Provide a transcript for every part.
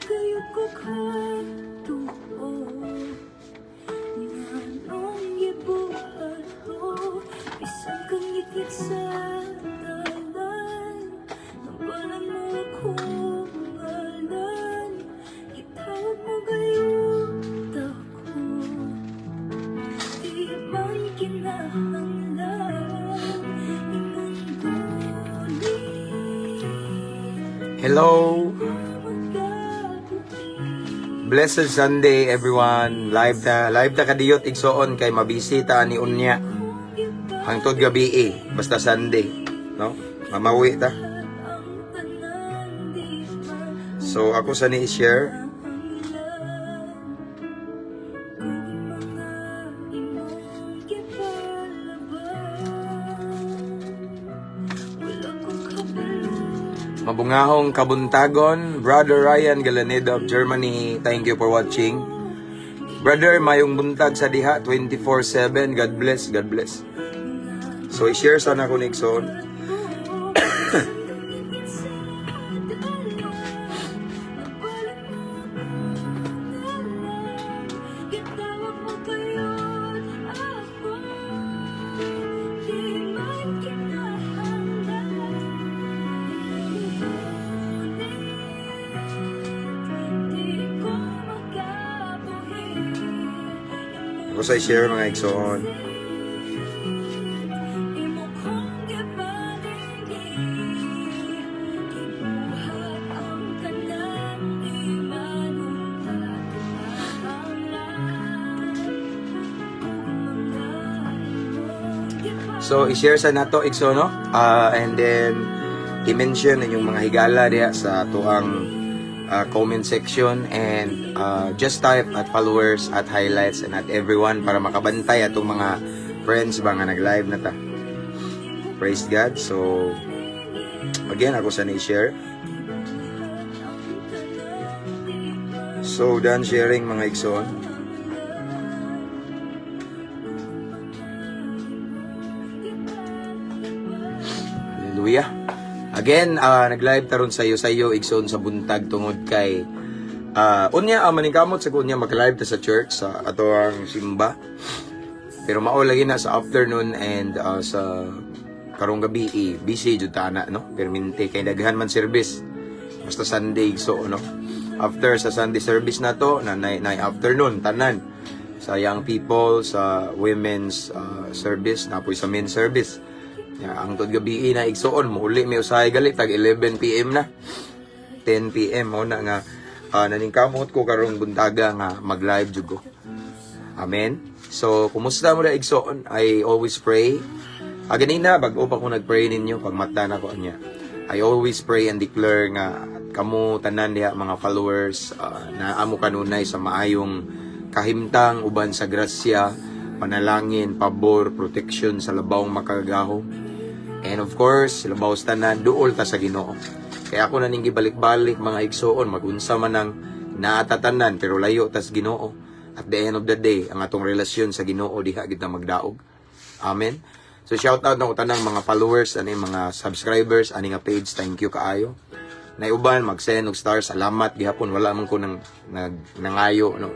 kayo ko katuo. Nganong gibuhat mo? Bisan kang ngitngit sa dalan, Nabalan mo akong ngalan. Gitawag mo gayud ako. Di man kinahanglan imong bulit. Hello! Magkabuhi. Blessed Sunday, everyone. Live ta kadiyot, igsoon, kay mabisi ta ni unya. Hangtod gabi eh, basta Sunday, no? Mamawi ta. Ang tanan di man So ako sa ni share. kinahanglan kung mga imong gipalaban. Wala kong kabalo. Mabungahong kabuntagon, Brother Ryan Galaneda of Germany. Thank you for watching. Brother, mayong buntag sa diha 24/7. God bless, God bless. So i-share sana ko ni igsoon. Ngitngit sa dalan, Nabalan mo akong ngalan. Gitawag mo gayud ako. Di man kinahanglan Ngunit di ko makabuhi. Ako sa i-share, mga igsoon. Imo kong gipaningi. Gibuhat ang tanan. Di man unta kinahanglan Ug mga imong So i-share sa nato, igsoon, no? And then i-mention inyong mga higala diha sa atuang comment section and just type @followers, @highlights, and @everyone para makabantay atong mga friends ba nga nag-live na ta. Praise God. So again, ako sa ni-share. So done sharing, mga igsoon. Hallelujah. Again, nag-live taron sa iyo, igsoon, sa buntag tungod kay unya maningkamot sa unya mag-live ta sa church sa atoang simba. Pero mao lagi na sa afternoon and sa karong gabi eh, busy jud ta na, no? Permente kay daghan man service. Basta Sunday, so no. After sa Sunday service na to na na afternoon tanan sa young people, sa women's service, napoy sa men's service. Ya, ang tod gabi na, igsoon, muuli mi usahay gali tag 11 PM na. 10 PM mo na nga naningkamot ko karong buntaga nga mag-live jud ko. Amen. So, kumusta mo na, igsoon? I always pray. Ah, ganina, bago pa ko nag-pray ninyo, pag mata na ko niya. I always pray and declare nga kamo tanan diha, mga followers, na amo kanunay sa maayong kahimtang uban sa grasya, panalangin, pabor, protection sa labawng makagagahom. And of course, labaw sa tanan, duol ta sa Ginoo. Kaya ako na ning gibalik-balik, mga igsoon, magunsa man ang naatatanan pero layo tas Ginoo. At the end of the day, ang atong relasyon sa Ginoo diha gid na magdaog. Amen. So shout out na ko tanang mga followers ani, mga subscribers ani nga page. Thank you kaayo. Naiuban mag-send og stars, salamat gihapon. Wala man ko nang nag nangayo, no.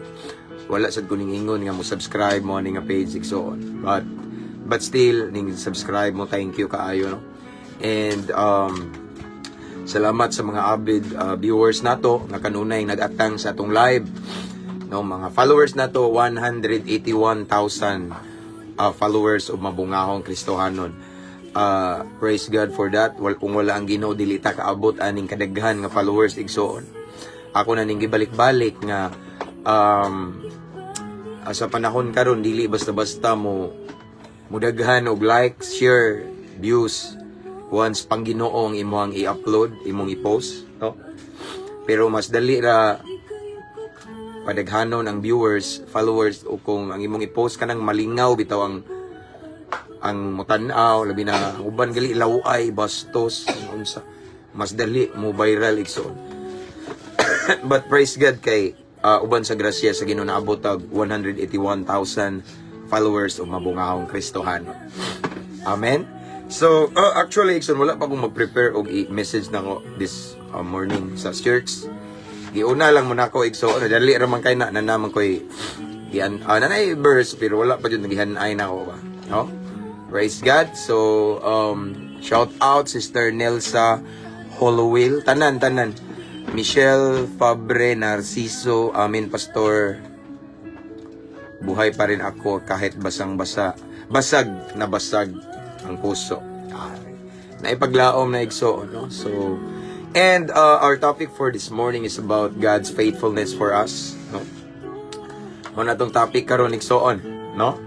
Wala sad ko ning ingon nga mo subscribe mo ani nga page, igsoon. But still ning subscribe mo, thank you kaayo, no. And salamat sa mga avid viewers nato nga kanunay nag-atang sa atong live. No, mga followers nato, 181,000 followers of Mabungahong Kristohanon. Praise God for that. Wal kung wala ang Ginoo, dili ta kaabot aning kadaghan nga followers, igsoon. Ako na ning gibalik-balik nga sa panahon karon dili basta-basta mo mudaghan og likes, share, views once pang Ginoo ang imong i-upload, imong i-post, no? Pero mas dali ra padaghanon ang viewers, followers o kung ang imong i-post kanang malingaw bitaw ang mutan-aw, labi na ang uban gali laway, bastos, unsa. Mas dali mo viral, igsoon. But praise God kay uban sa grasya sa Ginoo naabot og 181,000 followers o Mabungahong Kristohano. Amen. So, actually, igsoon, wala pa akong mag-prepare og i-message na ko this morning sa church. Giuna lang mo nako, igsoon. Dali ra man kay na naman koy gian nanay verse pero wala pa jud nagihanay na ako ba. No? Praise God. So shout out Sister Nelsa Hollowell, tanan tanan. Michelle Fabre Narciso, amin, Pastor. Buhay pa rin ako kahit basang-basa. Basag na basag ang puso. Ah, naipaglaom na, igsoon, no? So, and our topic for this morning is about God's faithfulness for us, no? Mao na tong topic karon, igsoon, no?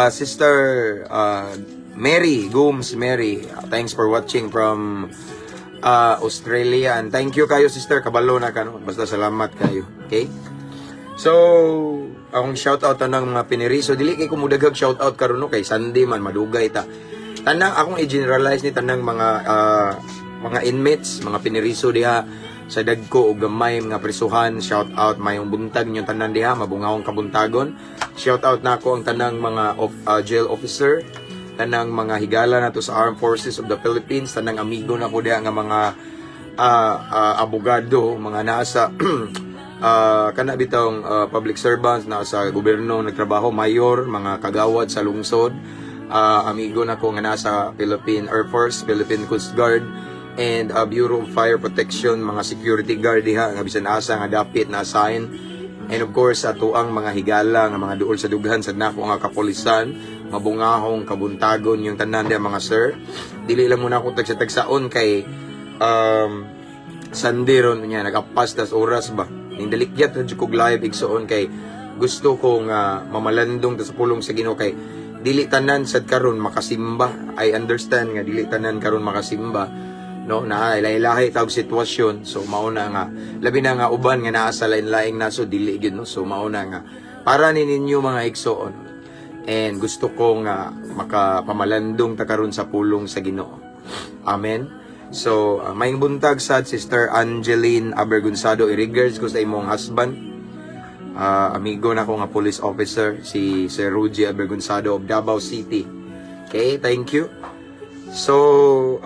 Sister Mary Gooms Mary, thanks for watching from Australia and thank you kayo, sister, kabalo na ka, no? Basta salamat kayo. Okay? So, akong shout out tanang mga piniriso, dili kay kumudaghag shout out karon, no, kay Sunday man, madugay ta. Tanang akong i-generalize ni tanang mga inmates, mga piniriso diha sa dagko o gamay mga prisuhan, shout out, mayong buntag ninyong tanan diha, mabungahong kabuntagon. Shout out nako ang tanang mga jail officer, tanang mga higala nato sa Armed Forces of the Philippines, tanang amigo nako diha nga mga abogado, mga nasa kana bitong public servants na sa gobyerno nagtrabaho, mayor, mga kagawad sa lungsod, amigo nako nga nasa Philippine Air Force, Philippine Coast Guard, and Bureau of Fire Protection, mga security guard diha nga bisan asa nga dapit na assign. And of course, ato ang mga higala nga mga duol sa dughan sa nako nga kapolisan, mabungahong kabuntagon yung tanan diha, mga sir. Dili lang muna ako tagsa-tagsaon kay Sunday ron niya nagapas tas oras ba. Ning dalikyat na jud kog live, igsoon, kay gusto ko nga mamalandong ta sa pulong sa Ginoo kay dili tanan sad karon makasimba. I understand nga dili tanan karon makasimba, no, na lahi-lahi tawag sitwasyon. So mao na nga labi na nga uban nga naa sa lain-laing naso dili gyud, no. So mao na nga para ni ninyo, mga igsoon, and gusto ko nga makapamalandong ta karon sa pulong sa Ginoo. Amen. So maayong buntag sad, Sister Angeline Abergonzado. I-regards ko sa imong husband, amigo na ko nga police officer, si Sir Rudy Abergonzado of Davao City. Okay, thank you. So,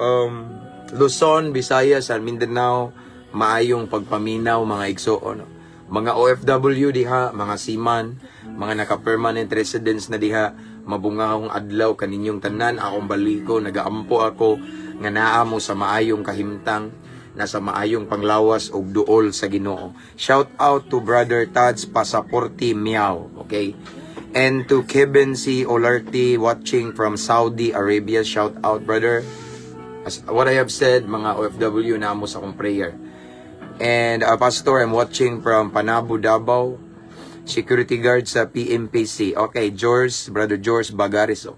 Luzon, Visayas, and Mindanao, maayong pagpaminaw, mga igsoon. Mga OFW diha, mga seaman, mga naka-permanent residents na diha, mabungahong adlaw kaninyong tanan. Akong baliko, nagaampo ako nga naa mo sa maayong kahimtang, nasa maayong panglawas ug duol sa Ginoo. Shout out to Brother Tads Pasaporti Miao, okay? And to Kevin C. Olarti watching from Saudi Arabia, shout out, brother. As what I have said, mga OFW na mo sa akong prayer. And Pastor, I'm watching from Panabo, Davao. Security guard sa PMPC. Okay, George, Brother George Bagariso.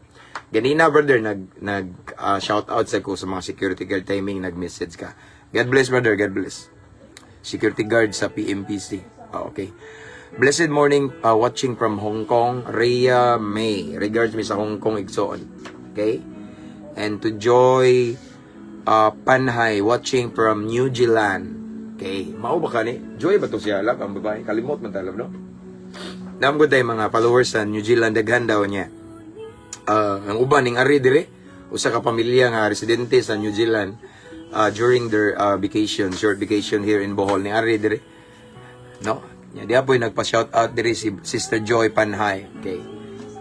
Ganina, brother, nag shout out sa ko sa mga security guard timing nag-message ka. God bless, brother, God bless. Security guard sa PMPC. Ah, okay. Blessed morning, watching from Hong Kong, Rhea May. Regards me sa Hong Kong, igsoon. Okay? And to Joy Panhay, watching from New Zealand. Okay. Mao ba kani? Joy ba to siya, love, ang babae? Kalimot man talab, no? Naam ko tayo mga followers sa New Zealand, daghan daw niya. Ang uban ning ari dire, usa ka pamilya nga residente sa New Zealand, during their vacation, short vacation here in Bohol, ni ari dire. No? Nya diha po'y nagpa-shout out diri si Sister Joy Panhay. Okay.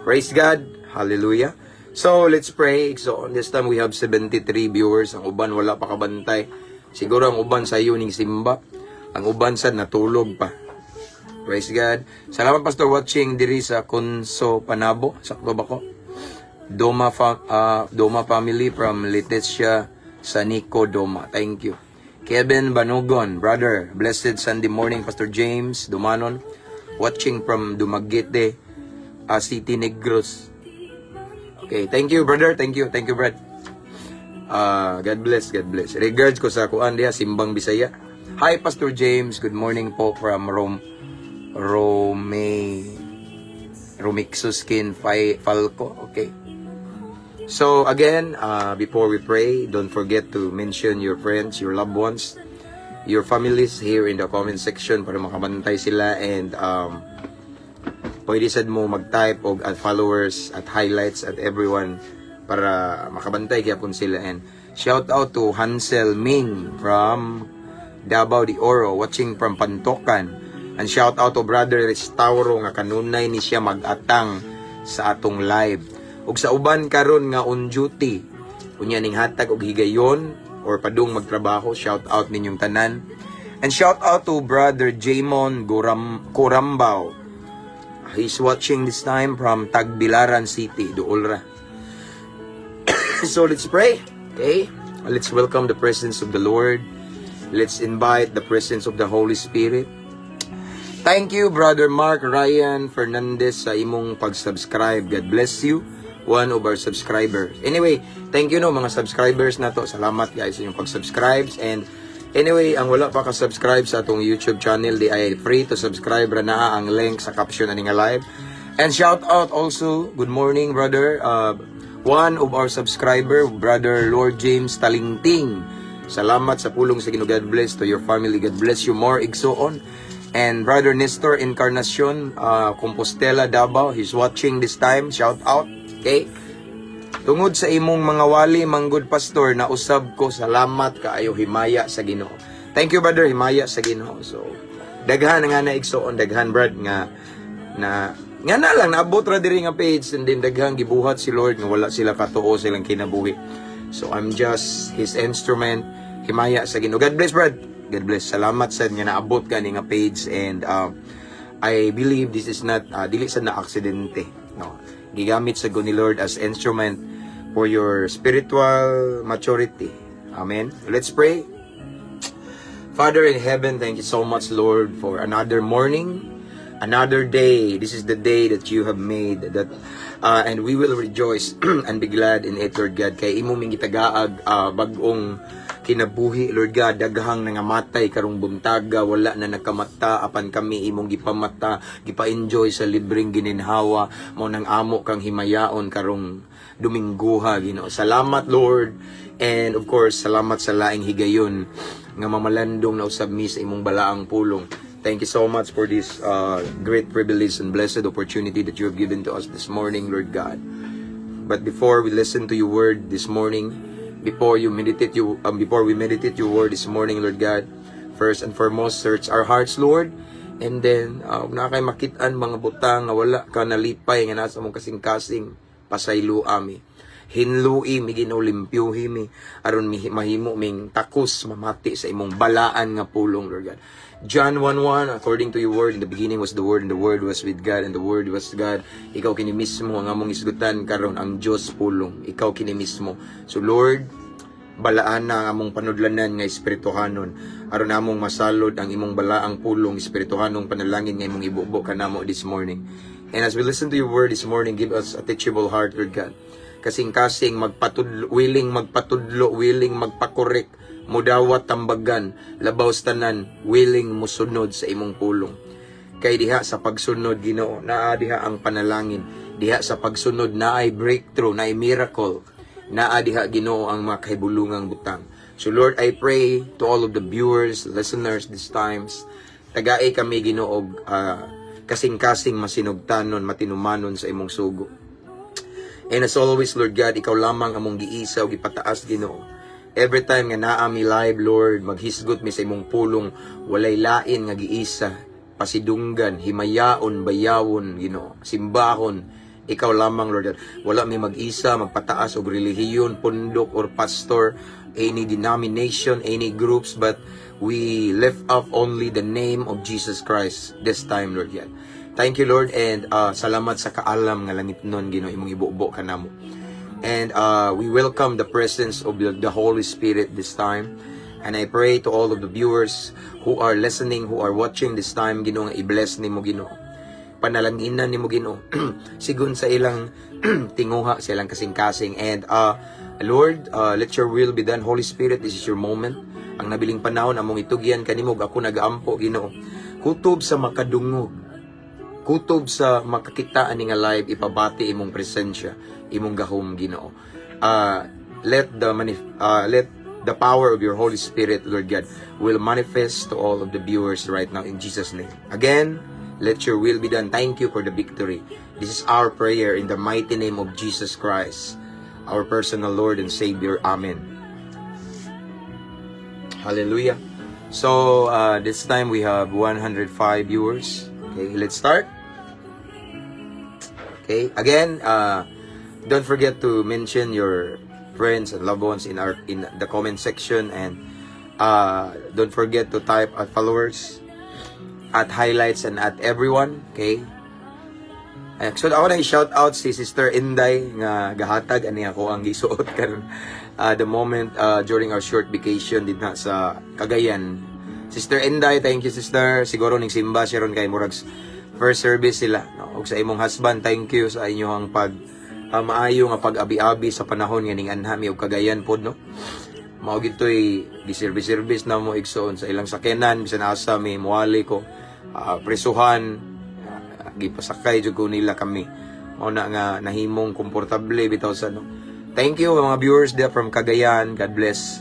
Praise God. Hallelujah. So, let's pray. So, this time we have 73 viewers. Ang uban wala pa kabantay. Siguro ang uban sa iyo ning simba. Ang uban sad natulog pa. Praise God. Salamat, Pastor, watching diri sa Conso Panabo. Sakto ba ko? Doma family from Leticia Sanico Doma. Thank you. Kevin Banugon, brother. Blessed Sunday morning, Pastor James Dumanon. Watching from Dumaguete City, Negros. Okay, thank you, brother. Thank you. Thank you, brad. God bless, God bless. Regards ko sa kuan diha, Simbang Bisaya. Hi, Pastor James. Good morning po from Rome. Rome Romixuskin Falco. Okay. So again, before we pray, don't forget to mention your friends, your loved ones, your families here in the comment section para makabantay sila and pwede sad mo mag-type og at followers, at highlights, at everyone para makabantay gyapon sila. And shout out to Hansel Ming from Davao de Oro, watching from Pantokan. And shout out to Brother Restauro nga kanunay ni siya mag-atang sa atong live. Ug sa uban karon nga on duty, unya ning hatag og higayon or padung magtrabaho, shout out ninyong tanan. And shout out to Brother Jamon Guram Kurambao. He's watching this time from Tagbilaran City, duol ra. So let's pray. Okay? Let's welcome the presence of the Lord. Let's invite the presence of the Holy Spirit. Thank you, Brother Mark Ryan Fernandez, sa imong pag-subscribe. God bless you. One of our subscribers. Anyway, thank you, no, mga subscribers na to. Salamat, guys, sa inyong pag-subscribe. And anyway, ang wala pa ka-subscribe sa atong YouTube channel, di ay free to subscribe ra naa ang link sa caption ani nga live. And shout out also, good morning, brother. One of our subscriber, Brother Lord James Talingting. Salamat sa pulong sa Ginoo. God bless to your family. God bless you more, igsuon. And Brother Nestor Encarnacion, Compostela, Davao, he's watching this time. Shout out. Okay? "Tungod sa imong mga wali, manggod, pastor, na usab ko. Salamat kaayo, himaya sa Ginoo." Thank you, brother, himaya sa Ginoo. So, daghan nga na, igsuon, daghan, brad, nga na nga na lang naabot ra diri nga page and then daghang gibuhat si Lord nga wala sila katuo silang kinabuhi. So I'm just his instrument. Himaya sa Ginoo. God bless, brad. God bless. Salamat sa nga naabot ka ni nga page and I believe this is not dili sa na aksidente, no. Gigamit sa ni Lord as instrument for your spiritual maturity. Amen. Let's pray. Father in heaven, thank you so much, Lord, for another morning, another day. This is the day that you have made that and we will rejoice and be glad in it, Lord God. Kay imo ming gitagaag bag-ong kinabuhi, Lord God. Daghang nangamatay karong buntaga, wala na nakamata, apan kami imong gipamata, gipa-enjoy sa libreng gininhawa mo nang amo kang himayaon karong Domingguha, Ginoo. Salamat, Lord. And of course, salamat sa laing higayon nga mamalandong na usab mi sa imong balaang pulong. Thank you so much for this great privilege and blessed opportunity that you have given to us this morning, Lord God. But before we listen to your word this morning, before we meditate your word this morning, Lord God, first and foremost, search our hearts, Lord. And then, na kay makitaan mga butang nga wala ka nalipay nga nasa mong kasing-kasing, pasaylo ami. Hinlui mi, Ginoo, limpyuhi mi aron mi mahimo ming takos mamati sa imong balaan nga pulong, Lord God. John 1:1, according to your word, in the beginning was the Word, and the Word was with God, and the Word was God. Ikaw kini mismo ang among isgutan karon, ang Dios pulong. Ikaw kini mismo. So Lord, balaan na ang among panudlanan nga espirituhanon aron among masalod ang imong balaang pulong, espirituhanong panalangin nga imong ibubo kanamo this morning. And as we listen to your word this morning, give us a teachable heart, Lord God. Kasing-kasing magpatudlo, willing magpatudlo, willing magpakorek, mudawat tambagan, labaw sa tanan, willing musunod sa imong pulong. Kay diha sa pagsunod, Ginoo, naa diha ang panalangin. Diha sa pagsunod naay breakthrough, naay miracle. Naa diha, Ginoo, ang mga kahibulungang butang. So Lord, I pray to all of the viewers, listeners these times, tagai kami, Ginoo, og kasing-kasing masinugtanon, matinumanon sa imong sugo. And as always, Lord God, ikaw lamang among giisa o gipataas, Ginoo. Every time nga naa mi live, Lord, maghisgot mi sa imong pulong, walay lain nga giisa, pasidunggan, himayaon, bayawon, Ginoo, simbahon, ikaw lamang, Lord God. Wala mi mag-isa, magpataas og relihiyon, pundok or pastor, any denomination, any groups, but we lift up only the name of Jesus Christ this time, Lord God. Thank you, Lord, and salamat sa kaalam nga langit nun, Ginoo, imong ibubo kanamo. And we welcome the presence of the Holy Spirit this time. And I pray to all of the viewers who are listening, who are watching this time, Ginoo, nga i-bless nimo, Ginoo. Panalanginan nimo, Ginoo, sigon sa ilang tinguha, sa ilang kasing-kasing. And Lord, let your will be done. Holy Spirit, this is your moment. Ang nabiling panahon, among itugyan kanimo. Ako nagaampo, Ginoo. Kutob sa makadungog, kutob sa makakita ani nga live, ipabati imong presensya, imong gahom, Ginoo. Let the power of your Holy Spirit, Lord God, will manifest to all of the viewers right now in Jesus' name. Again, let your will be done. Thank you for the victory. This is our prayer in the mighty name of Jesus Christ, our personal Lord and Savior. Amen. Hallelujah. So, this time we have 105 viewers. Okay, let's start. Okay, again, don't forget to mention your friends and loved ones in the comment section and don't forget to type @followers, @highlights, and @everyone. Okay? Ay, so ako nang shout out si Sister Inday nga gahatag ani ako ang gisuot karon the moment during our short vacation dinha sa Cagayan. Sister Inday, thank you, sister. Siguro ning simba siya ron kay murag first service sila. No? Og sa imong husband, thank you sa inyong pag maayo nga pag-abi-abi sa panahon nga ning anha mi og Cagayan pod, no. Mao gitoy gi-service-service na mo, igsoon, sa ilang sakyanan bisan asa mi muali ko presuhan, gipasakay jud ko nila kami. Mao na nga nahimong komportable bitaw sa, no. Thank you, mga viewers there from Cagayan. God bless.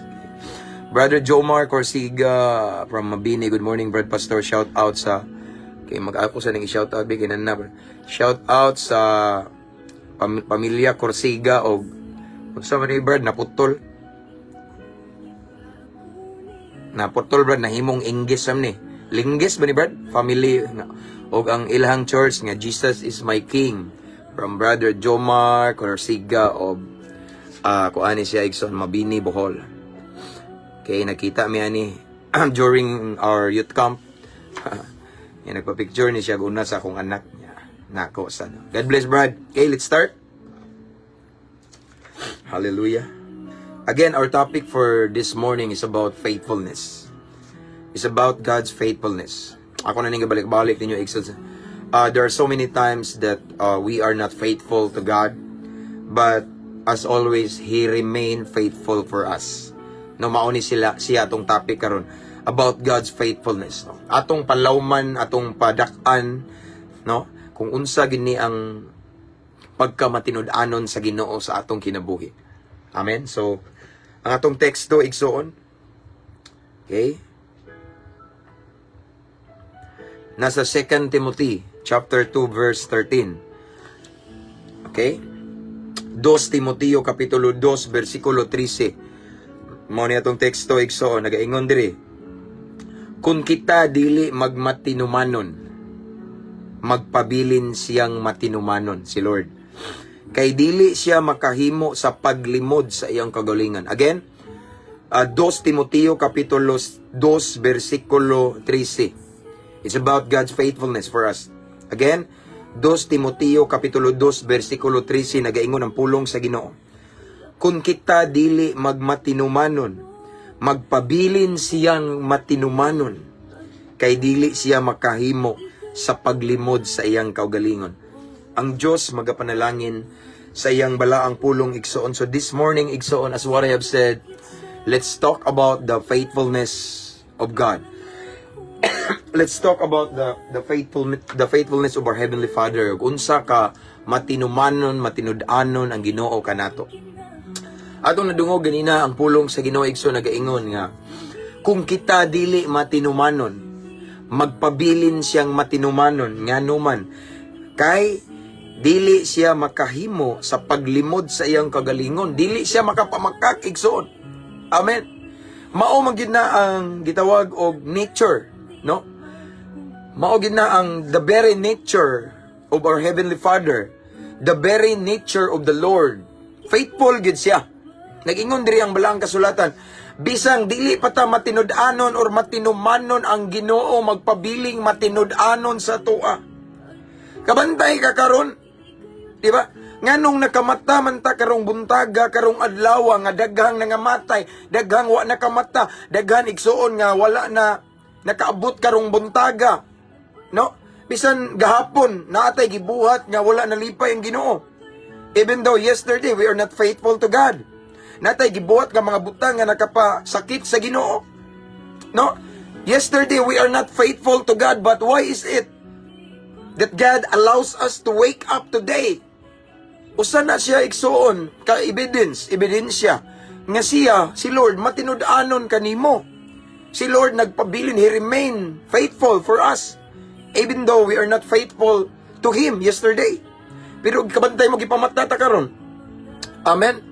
Brother Jomar Corsiga from Mabini. Good morning, Brad Pastor. Shout out sa kay mag ako sa nang shout out bi na. Shout out sa pamilya Corsiga og unsa man ni, Brad, naputol. Naputol, Brad, nahimong English sam ni. Linggis ba ni, Brad? Family og ang ilahang church nga Jesus is My King, from Brother Jomar Corsiga og kuani siya, igsoon, Mabini, Bohol. Okay, nakita mi ani during our youth camp. Yan, nagpa-picture ni siya una sa akong anak niya. Nako sa, no. God bless, Brad. Okay, let's start. Hallelujah. Again, our topic for this morning is about faithfulness. It's about God's faithfulness. Ako na ning balik-balik ninyo, igsoon. There are so many times that we are not faithful to God, but as always, He remain faithful for us. No, mao ni sila siya atong topic karon, about God's faithfulness. No? Atong palawman, atong padak-an, no? Kung unsa gini ang pagkamatinud-anon sa Ginoo sa atong kinabuhi. Amen. So, ang atong teksto, igsoon. Okay? Nasa 2 Timothy chapter 2 verse 13. Okay? 2 Timoteo kapitulo 2 versikulo 13. Mao ni atong teksto, igsoon, nagaingon diri. Kung kita dili magmatinumanon, magpabilin siyang matinumanon, si Lord. Kay dili siya makahimo sa paglimod sa iyang kagalingan. Again, 2 Timoteo kapitulo 2 versikulo 13. It's about God's faithfulness for us. Again, 2 Timoteo kapitulo 2 versikulo 13, nagaingon ang pulong sa Ginoo. Kung kita dili magmatinumanon, magpabilin siyang matinumanon, kay dili siya makahimo sa paglimod sa iyang kaugalingon. Ang Diyos magapanalangin sa iyang balaang pulong, igsoon. So this morning, igsoon, as what I have said, let's talk about the faithfulness of God. Let's talk about the faithfulness of our heavenly Father. Ug unsa ka matinumanon, matinud-anon ang Ginoo kanato. Atong nadungog ganina ang pulong sa Ginoo, igsoon, nagaingon nga kung kita dili matinumanon, magpabilin siyang matinumanon, nganuman kay dili siya makahimo sa paglimod sa iyang kagalingon, dili siya makapamakak, igsoon. Amen. Mao man gid na ang gitawag og nature, no? Mao gid na ang the very nature of our heavenly Father, the very nature of the Lord. Faithful gid siya. Nag-ingon diri ang balaang kasulatan, bisang dili pa ta matinud-anon or matinumanon, ang Ginoo magpabiling matinud-anon sa atoa. Kabantay ka karon, di ba? Nganong nakamata man ta karong buntaga, karong adlaw nga daghang nangamatay, daghang wa nakamata, daghan, igsuon, nga wala na nakaabot karong buntaga. No? Bisan gahapon naatay gibuhat nga wala nalipay ang Ginoo. Even though yesterday we are not faithful to God. Natay gibuhat nga mga butang nga nakapasakit sa Ginoo. No? Yesterday we are not faithful to God, but why is it that God allows us to wake up today? Usa na siya, igsuon, ka evidence, ebidensya nga siya, si Lord, matinud-anon kanimo. Si Lord nagpabilin, He remain faithful for us even though we are not faithful to Him yesterday. Pero kabantay mo, gipamata ta karon. Amen.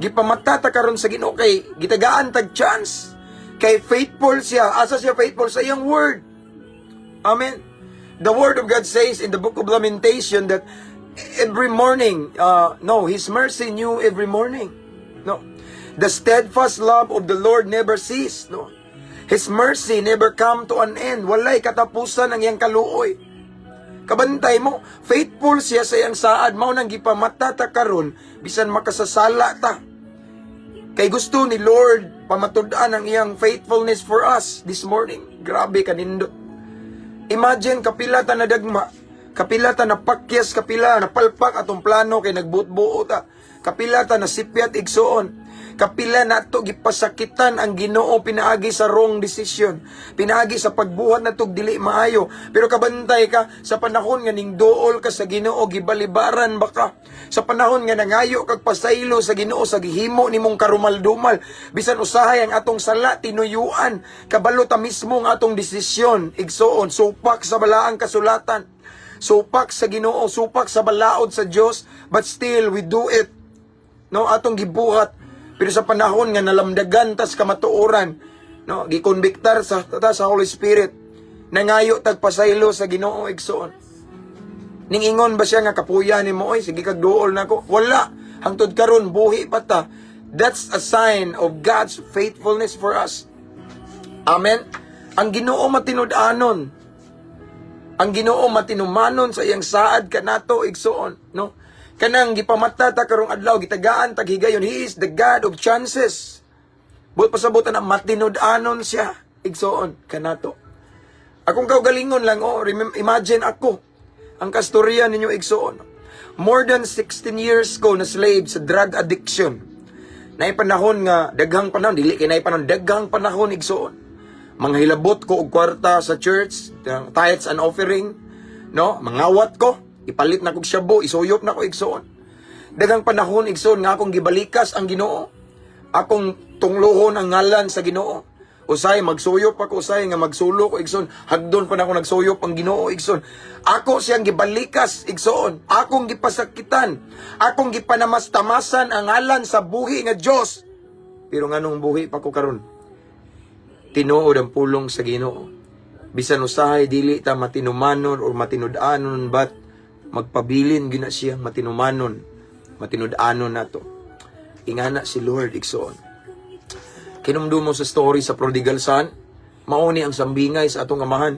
Gipamata ta karon sa Ginoo kay gitagaan tag chance. Kay faithful siya. Asa siya faithful? Sa iyang word. Amen. The word of God says in the book of Lamentation that every morning, no, His mercy new every morning. No. The steadfast love of the Lord never cease. No. His mercy never come to an end. Walay katapusan ang iyang kaluoy. Kabantay mo, faithful siya sa iyang saad, mao nang gipamata ta karon bisan makasasala ta. Kay gusto ni Lord pamatud-an ang iyang faithfulness for us this morning. Grabe kanindot. Imagine, kapila ta nadagma, kapila ta napakyas, kapila napalpak atong plano kay nagbuot-buot ta. Kapila ta nasipyat, igsuon. Kapila nato gipasakitan ang Ginoo pinaagi sa wrong decision, pinaagi sa pagbuhat natog dili maayo. Pero kabantay ka, sa panahon nga ning duol ka sa Ginoo, gibalibaran ba ka? Sa panahon nga nangayo kag pasaylo sa Ginoo sa gihimo nimong karumal-dumal, bisan usahay ang atong sala tinuyuan, kabalo ta mismo ang atong desisyon, igsuon, supak sa balaang kasulatan. Supak sa Ginoo, supak sa balaod sa Dios, but still we do it. No, atong gibuhat. Pero sa panahon nga nalamdagan tas kamatuoran, no, gikonbiktar sa ta sa Holy Spirit, nangayo tag pasaylo sa Ginoo, igsuon. Ning ingon ba siya nga kapuya nimo oy, sige kag duol nako? Wala. Hangtod karon buhi pa ta. That's a sign of God's faithfulness for us. Amen. Ang Ginoo matinud-anon. Ang Ginoo matinumanon sa iyang saad kanato, igsuon, no? Kanang gipamata ta karong adlaw, gitagaan tag higayon, He is the God of chances. Buot pasabutan na matinud-anon siya, igsuon, kanato. Akong kaugalingon lang, oh, imagine ako, ang kastorya ninyo, igsuon. More than 16 years ko na slave sa drug addiction. Naay panahon nga daghang panahon, dili kay naay panahon, daghang panahon, igsuon. Manghilabot ko og kwarta sa church, tithes and offering, no? Mangawat ko, ipalit na kog shabu, isuyop na ko, igsuon. Daghang panahon, igsuon, nga akong gibalikas ang Ginoo. Akong tunglohon ang ngalan sa Ginoo. Usay magsuyop ako, usay nga magsulo ko, igsoon. Hagdon pa na ako nagsuyop ang Ginoo, igsoon. Ako siyang gibalikas, igsoon. Akong gipasakitan. Akong gipanamastamasan ang ngalan sa buhi nga Dios. Pero nganong buhi pa ko karon? Tinuod ang pulong sa Ginoo. Bisan usahay dili ta matinumanon or matinud-anon, but magpabilin gina siya matinumanon, matinud-anon nato. Ingana si Lord, igsoon. Kinumdum mo sa story sa prodigal son, mauni ang sambingay sa atong amahan.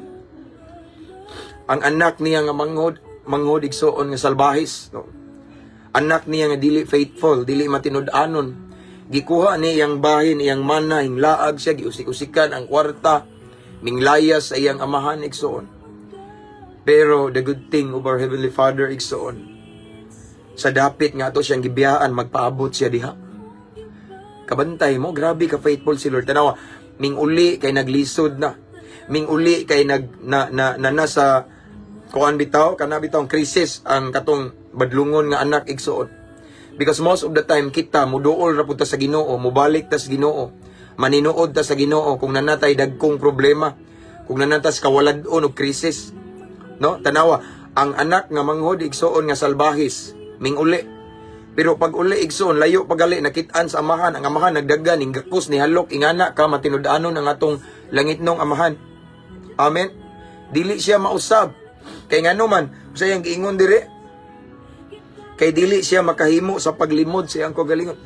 Ang anak niya nga manghod, manghod, igsuon, nga salbahis, no? Anak niya nga dili faithful, dili matinud-anon. Gikuha ni iyang bahin, iyang mana, hinglaag siya, giusik-usikan ang kwarta, minglayas sa iyang amahan, igsuon. Pero the good thing of our Heavenly Father, igsuon, sa dapit nga ato siyang gibiyaan, magpaabot siya diha. Kabantay mo, grabe ka faithful si Lord. Tanawa, ming uli kay naglisod na. Ming uli kay nag na na, na nasa kuan bitaw, kana bitaw ang crisis ang katong badlungon nga anak, igsuon. Because most of the time kita muduol ra pud ta sa Ginoo, mubalik ta sa Ginoo, maninuod ta sa Ginoo kung nanatay dagkong problema, kung nanatas kawalad-on og krisis. No? Tanawa, ang anak nga manghod, igsuon, nga salbahis, ming uli. Pero pag uli, igsuon, layo pagali nakit-an sa amahan, ang amahan nagdagan, ning gakos ni halok, ingana ka matinud-anon ang atong langitnong amahan. Amen. Dili siya mausab. Kay ngano man, sa iyang giingon dire, kay dili siya makahimo sa paglimod sa iyang kagalingon.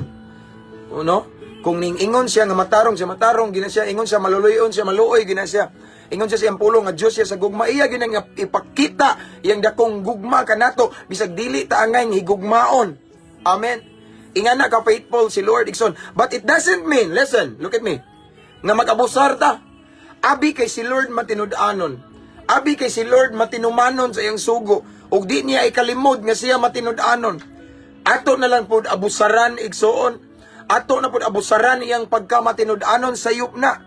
No? Kung ning ingon siya nga matarong siya, matarong gina siya, ingon siya maluluyon siya, maluoy gina siya. Ingon siya sa iyang pulong nga Dios siya sa gugma, iya gina nga ipakita iyang dakong gugma kanato bisag dili ta angay higugmaon. Amen. Ingana ka faithful si Lord, igsoon. But it doesn't mean, listen, look at me, nga mag-abusar ta. Abi kay si Lord matinud-anon. Abi kay si Lord matinumanon sa iyang sugo. Ug di niya ikalimod nga siya matinud-anon. Ato na lang pod abusaran, igsuon. Ato na pod abusaran iyang pagka matinud-anon sayop na.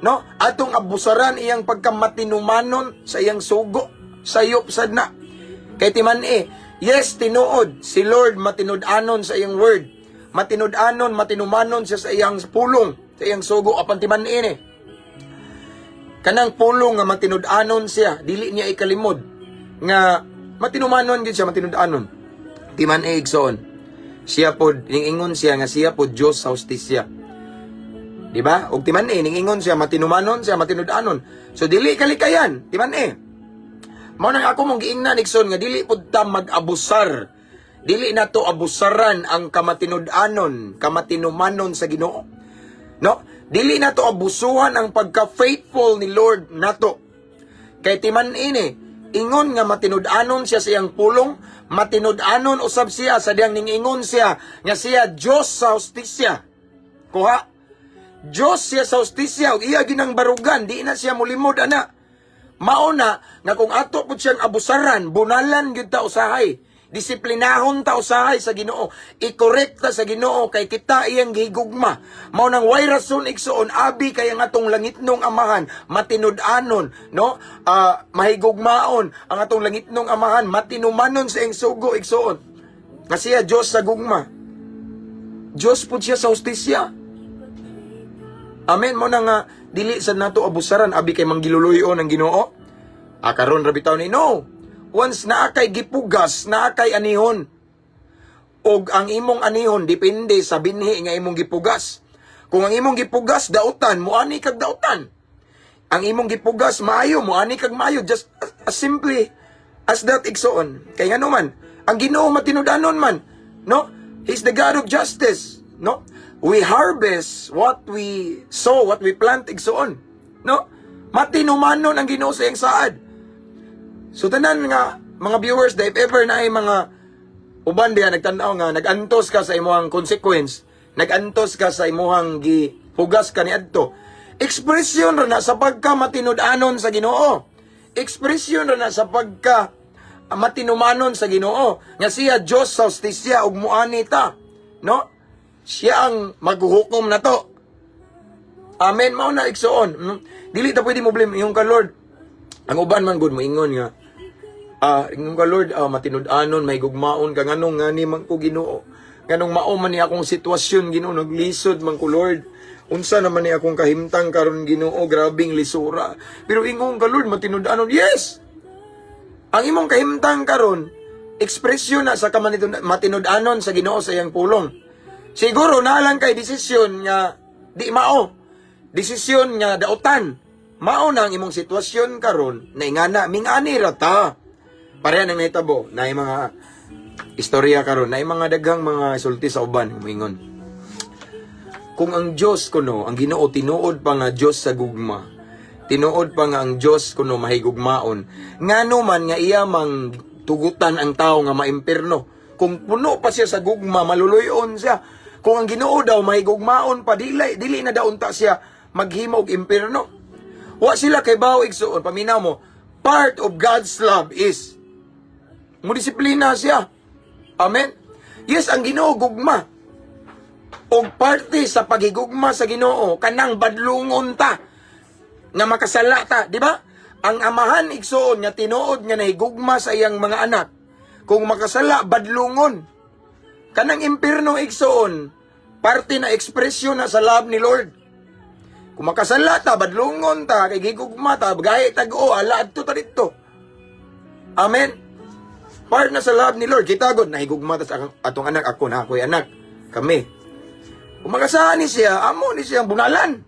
No? Atong abusaran iyang pagka matinumanon sa iyang sugo. Sayop sad na. Kay timan eh, yes, tinuod, si Lord matinud-anon sa iyang word. Matinud-anon, matinumanon siya sa iyang pulong, sa iyang sugo, apan timan eh. Kanang pulong nga matinud-anon siya, dili niya ikalimod nga matinumanon gid siya, matinud-anon. Timan eh, igsoon. Siya pod, ning ingon siya nga siya pod Dios sa hustisya. Di ba? Og timan-i ningingon siya matinumanon siya, matinud-anon. So dili kalikayan, timan-i. Mao nang ako mong giingnan, igsoon, nga dili pud ta mag-abusar. Dili nato abusaran ang kamatinud-anon, kamatinumanon sa Ginoo. No? Dili nato abusuhan ang pagka-faithful ni Lord nato. Kay timan-i ni, ingon nga matinud-anon siya sa iyang pulong, matinud-anon usab siya sa diyang ningingon siya nga siya Dios sa hustisya. Kuha? Diyos siya sa hustisya ug iya ginang barugan, di na siya mulimod ana. Mao na nga kung ato pud siyang abusaran, bunalan gyud ta usahay. Disiplinahon ta usahay sa Ginoo. I-correct ta sa Ginoo kay kita iyang gihigugma. Mao nang way rason, igsoon, abi kay ang atong langitnong Amahan matinud-anon, no? Ah, mahigugmaon ang atong langitnong Amahan, matinumanon sa iyang sugo, igsoon. Nga siya Dios sa gugma. Dios pud siya sa hustisya. Amen. Mao na nga dili sa nato abusaran abi kay manggiluluyon ang Ginoo. Ah, karon ra bitaw ni, no. Once naa kay gipugas, naa kay anihon. Og ang imong anihon depende sa binhi nga imong gipugas. Kung ang imong gipugas dautan, muani kag dautan. Ang imong gipugas maayo, muani kag maayo, just as simply as that, igsoon. Kay ngano man, ang Ginoo matinud-anon man, no? He's the God of justice, no? We harvest what we sow, what we plant, igsoon. No? Matinumanon ang Ginoo sa iyang saad. So tanan nga mga viewers, if ever na ay mga uban diha nagtan-aw nga nag-antos ka sa imong consequence, nag-antos ka sa imong gihugas ka niadto. Ekspresyon ra na sa pagka matinud-anon sa Ginoo. Ekspresyon ra na sa pagka matinumanon sa Ginoo nga siya Dios sa hustisya ug muani ta. No? Siya ang maghuhukom nato. Amen. Mao na, igsoon. Dili ta pwede mo blame yung ka Lord. Ang uban man gud moingon nga ingon ka Lord, matinud-anon, may gugmaon ka, nganong ngani man ko, Ginoo? Nganong mao man ni akong sitwasyon, Ginoo, naglisod man ko, Lord. Unsa naman ni akong kahimtang karon, Ginoo, grabing lisura. Pero ingon ka, Lord, matinud-anon. Yes. Ang imong kahimtang karon, ekspresyon na sa matinud-anon sa Ginoo sa iyang pulong. Siguro na lang kay desisyon nga di mao. Desisyon nga dautan. Mao na ang imong sitwasyon karon na ingana mingani ra ta. Pareha nang nahitabo na mga istorya karon, na mga daghang mga sulti sa uban muingon. Kung ang Dios kuno, ang Ginoo tinuod pa nga Dios sa gugma. Tinuod pa nga ang Dios kuno mahigugmaon. Ngano man nga iya mang tugutan ang tao nga maimpirno? Kung puno pa siya sa gugma, maluluyon siya. Kung ang Ginoo daw mahigugmaon pa, dili dili na daw unta siya maghimo og impierno. Wa sila kay bawo, igsoon, paminaw mo. Part of God's love is mo disiplina siya. Amen. Yes, ang Ginoo gugma. Og parte sa paghigugma sa Ginoo kanang badlungon ta nga makasala ta, di ba? Ang amahan, igsoon, nga tinuod nga nahigugma sa iyang mga anak, kung makasala, badlungon. Kanang impierno, igsoon, parte na ekspresyon na sa love ni Lord. Kung makasala ta, badlungon ta, kay gigugma ta, gaya tag-o, ala adto ta dito. Amen. Part na sa love ni Lord. Kita god, nahigugma ta sa atong anak. Ako na ako'y anak. Kami. Kung makasala ni siya, amo ni siyang bunalan.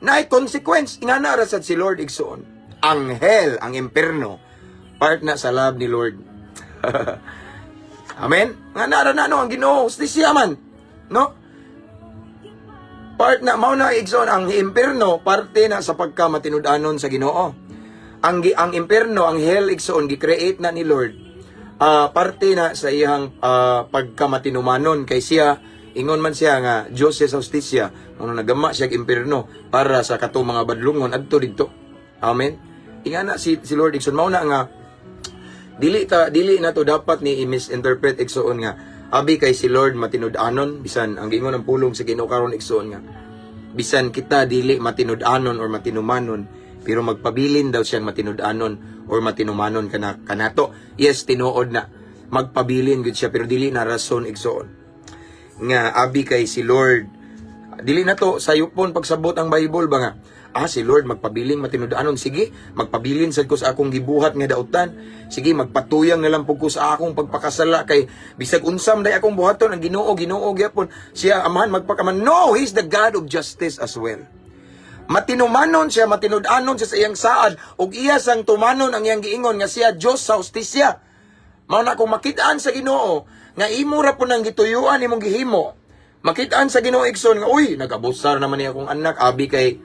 Naay consequence. Ingana ra sad si Lord, igsoon. Ang hell, ang imperno, part na sa love ni Lord. Amen? Nga nara na no, ang Ginoo, hustisya man. No? Part na, mao na, igsoon, ang impierno, parte na sa pagka matinud-anon sa Ginoo. Ang impierno, ang hell, igsoon, gi-create na ni Lord. Parte na sa iyang pagka matinumanon kay siya ingon man siya nga Diyos siya sa hustisya, ano nagama siya og impierno para sa kato mga badlungon adto didto. Amen. Ingana si Lord, igsoon. Mao na nga dili na to dapat ni i-misinterpret, igsoon, nga abi kay si Lord matinud-anon bisan ang giingon ng pulong sa Ginoo karon, igsoon, nga bisan kita dili matinud-anon or matinumanon, pero magpabilin daw siyang matinud-anon or matinumanon kana kanato. Yes, tinuod na magpabilin gud siya, pero dili na rason, igsoon, nga abi kay si Lord dili na to sayupon pagsabot ang Bible ba nga Ah, si Lord magpabiling matinud-anon. Sige, magpabilin sad ko sa akong gibuhat nga dautan. Sige, magpatuyang na lang pud ko sa akong pagpakasala kay bisag unsam day akong buhaton, ang Ginoo, Ginoo gyapon. Siya amahan magpakaman. No, He's the God of justice as well. Matinumanon siya, matinud-anon siya sa iyang saad ug iya sang tumanon ang iyang giingon nga siya Dios sa hustisya. Mao na kung makitaan sa Ginoo nga imo ra po nang gituyuan imong gihimo. Makitaan sa Ginoo, igsoon, nga uy, nagabusar naman niya akong anak, abi kay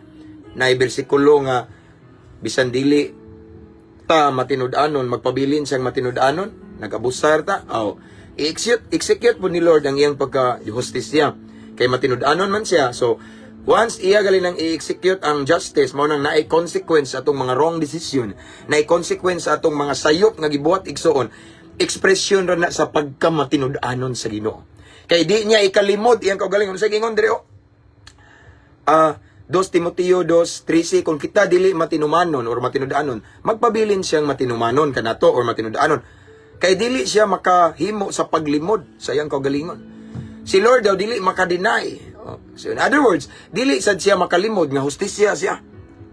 naay bersikulo nga bisan dili ta matinud-anon, magpabilin siyang matinud-anon, nagabusar ta. Aw, i-execute execute po ni Lord ang iyang pagka hustisya. Kay matinud-anon man siya. So, once iya gali nang i-execute ang justice, mao nang naay consequence sa atong mga wrong decision, naay consequence sa atong mga sayop nga gibuhat, igsoon, expression ra na sa pagka matinud-anon sa Ginoo. Kay di niya ikalimod iyang kaugalingon. Sa gingon diri oh. 2 Timoteo 2:13, kung kita dili matinumanon or matinud-anon, magpabilin siyang matinumanon kanato or matinud-anon. Kay dili siya makahimo sa paglimod sa iyang kaugalingon. Si Lord daw dili makadeny. Oh, so in other words, dili sad siya makalimod nga hustisya siya.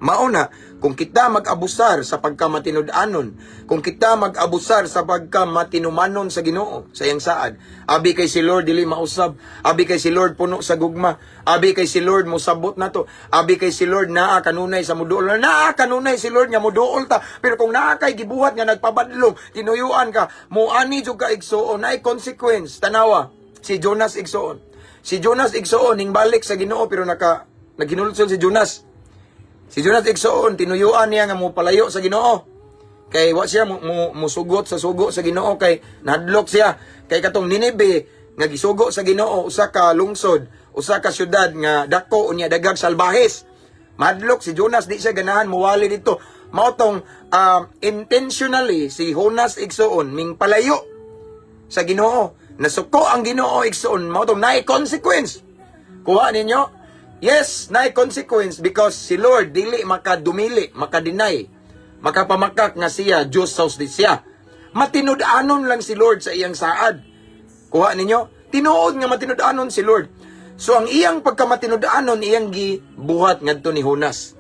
Mao na, kung kita mag-abusar sa pagkamatinud-anon, kung kita mag-abusar sa pagkamatinumanon sa Ginoo, sa iyang saad, abi kay si Lord dili mausab, abi kay si Lord puno sa gugma, abi kay si Lord mosabot nato, abi kay si Lord naa kanunay sa muduol, naa kanunay si Lord nga muduol ta, pero kung naa kay gibuhat nga nagpabadlong, tinuyuan ka, muani jud ka, igsuon, naay consequence. Tanawa, si Jonas, igsuon. Si Jonas, igsuon, ning balik sa Ginoo pero naghinulsol si Jonas. Si Jonas, igsuon, tinuyuan niya nga mo palayo sa Ginoo. Kay wa siya mo musugot sa sugo sa Ginoo kay nahadlok siya. Kay katong Nineveh nga gisugo sa Ginoo, usa ka lungsod, usa ka syudad nga dako unya daghang salbahes. Mahadlok si Jonas, di siya ganahan muwali dito. Mao tong intentionally si Jonas, igsuon, ming palayo sa Ginoo. Nasuko ang Ginoo, igsuon, mao tong naay consequence. Kuha ninyo? Yes, naay consequence because si Lord dili makadumili, makadeny, makapamakak nga siya Diyos sa hustisya. Matinud-anon lang si Lord sa iyang saad. Kuha ninyo? Tinuod nga matinud-anon si Lord. So ang iyang pagkamatinud-anon iyang gibuhat ngadto ni Jonas.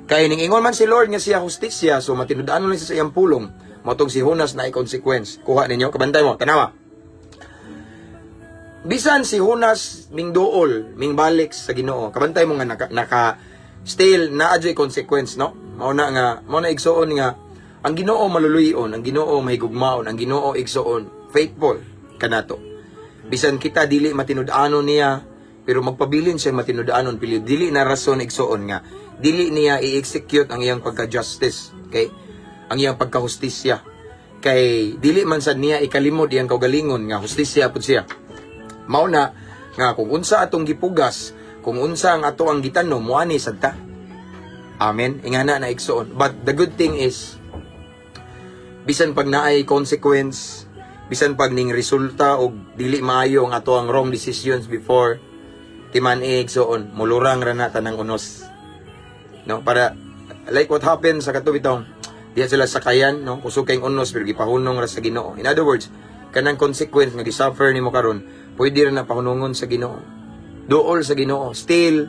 Kay ning ingon man si Lord nga siya hustisya, so matinud-anon lang siya sa iyang pulong. Mao tong si Jonas naay consequence. Kuha ninyo? Kabantay mo, tanawa. Bisan si Jonas ming duol, ming balik sa Ginoo. Kabantay mo nga naka still naa jud consequence, no? Mao na, igsuon, nga ang Ginoo maluluyon, ang Ginoo mahigugmaon, ang Ginoo, igsuon, faithful kanato. Bisan kita dili matinud-anon niya, pero magpabilin siya matinud-anon, pili dili na rason, igsuon, nga dili niya i-execute ang iyang pagka-justice, okay? Ang iyang pagka-hustisya. Kay dili man sad niya ikalimod iyang kaugalingon nga hustisya pud siya. Mao na nga kung unsa atong gipugas, kung unsa ang ato ang gitanom, muani sad ta. Amen. Ingana na, igsuon. But the good thing is bisan pag naay consequence, bisan pag ning resulta og dili maayo ang ato ang wrong decisions before, timan igsuon, mulurang ra na tanang unos. No, para like what happened sa kato bitong diya sila sakayan, no, kusog kayong unos pero gipahunong ra sa Ginoo. In other words, kanang consequence nga gisuffer nimo karon, pwede ra na pahunungon sa Ginoo. Duol sa Ginoo. Still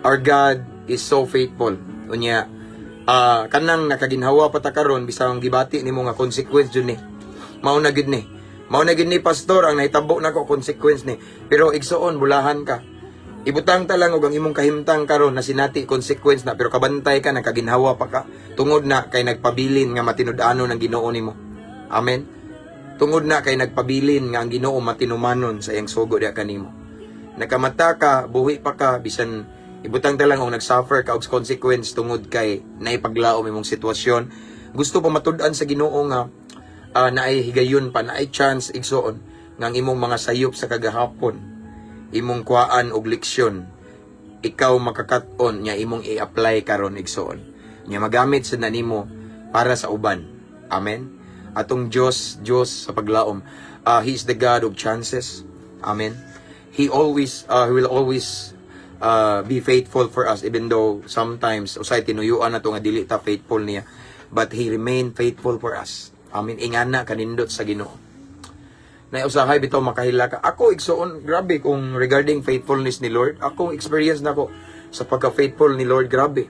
our God is so faithful. Unya, kanang nakaginhawa pa ta karon bisang gibati nimo nga consequence jud ni. Mao na gid ni. Mao na gid ni, pastor, ang nahitabo nako consequence ni. Pero igsuon, bulahan ka. Ibutang ta lang og ang imong kahimtang karon na sinati consequence na pero kabantay ka, nakaginhawa pa ka tungod na kay nagpabilin nga matinud-anon ang Ginoo nimo. Amen. Tungod na kay nagpabilin nga ang Ginoo matinumanon sa iyang sugo diha kanimo. Nakamata ka, buhi pa ka, bisan ibutang ta lang og nagsuffer ka og consequence tungod kay naipaglaom imong sitwasyon. Gusto pa matud-an sa Ginoo nga naay higayon pa, naay chance, igsuon, nga ang imong mga sayop sa kagahapon, imong kuhaan og leksyon, ikaw makakat-on nya imong i-apply karon, igsuon. Nya magamit sa nimo para sa uban. Amen. Atong Dios, Dios sa paglaom. He is the God of chances. Amen. He will always be faithful for us even though sometimes usay tinuyuan nato nga dili ta faithful niya, but he remain faithful for us. Amen. Ingana kanindot sa Ginoo. Na usahay bitaw makahila ka. Ako, igsuon, grabe kung regarding faithfulness ni Lord. Akong experience nako. Sa pagka-faithful ni Lord, grabe.